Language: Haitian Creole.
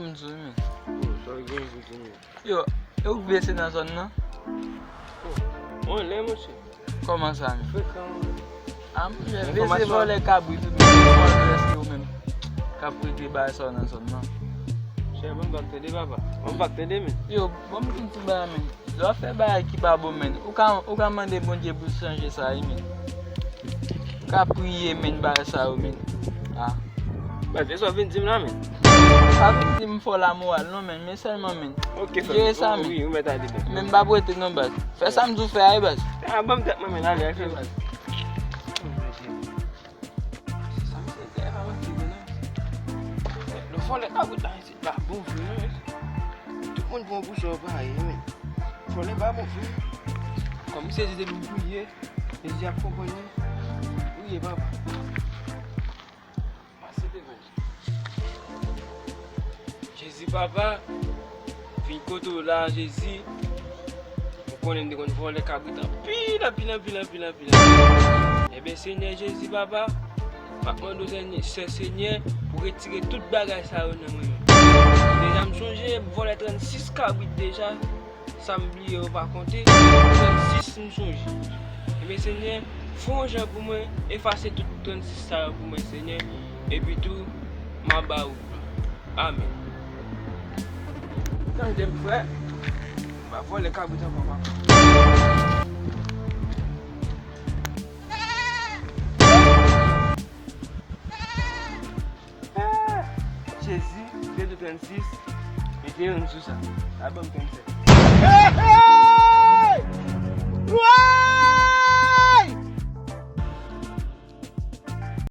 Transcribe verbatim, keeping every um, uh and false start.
M di w, men. Oh, sa w gen pou di, men? Yo, e ou k bese nan zòn nan? Oh, mwen lè, monchè. Kòman sa, men? Frekan, wi. A, monchè, bese vòlè kabrit, men kòman eske ou menm k ap regle bagay sa yo nan zòn nan? Chè, ban m pa k tande, papa. Ban m pa k tande, men. Yo, ban m di w ti bagay, men. Lè w ap fè bagay ki pa bon, men, ou ka, ou ka mande Bondye pou l chanje sa, wi, men. Ou ka priye, men, bagay sa yo, men. A. Baz, e sa w vin di m la, men? M pa vin di m fè w lamoral, non, men, men sèlman, men. Ok, frè m. Jere sa, men. Wi, ou mèt ale, men. Men m p ap rete, non, baz. Fè sa m di w fè a, wi, baz. A, ban m tèt mwen, men, ale, ale, baz. Se sa misye fè a, mwen ki vin la. Lè w fè lè kabrit la isit pa bon vre non. Tout moun pran pou sa w pa ye, men. Fè lè pa bon vre. Kòm misye di depi m priye, Jezi ap konprann mwen. Priye, papa. Pase devan. Jezi papa, vin kote w la, Jezi. Ou konnen m te konn vòlè kabrit anpil, anpil, anpil, anpil, anpil. Ebyen, Senyè Jezi papa, m ap mande w, Senyè, Senyè, pou retire tout bagay sa yo nan mwen menm. Deja, m sonje vòlè trannsis kabrit deja. Sa m bliye yo pa konte, trannsis m sonje. Ebyen, Senyè, fè yon jan pou mwen, efase tout trannsis sa yo pou mwen, Senyè. Epi tou, m a ba ou. Amèn. Tande m, frè. M pa vòlè kabrit ankò, papa. Ah, Jezi, mete trannsis, mete youn sou sa. Sa ban m trannsis. Hey, hey! Glwa!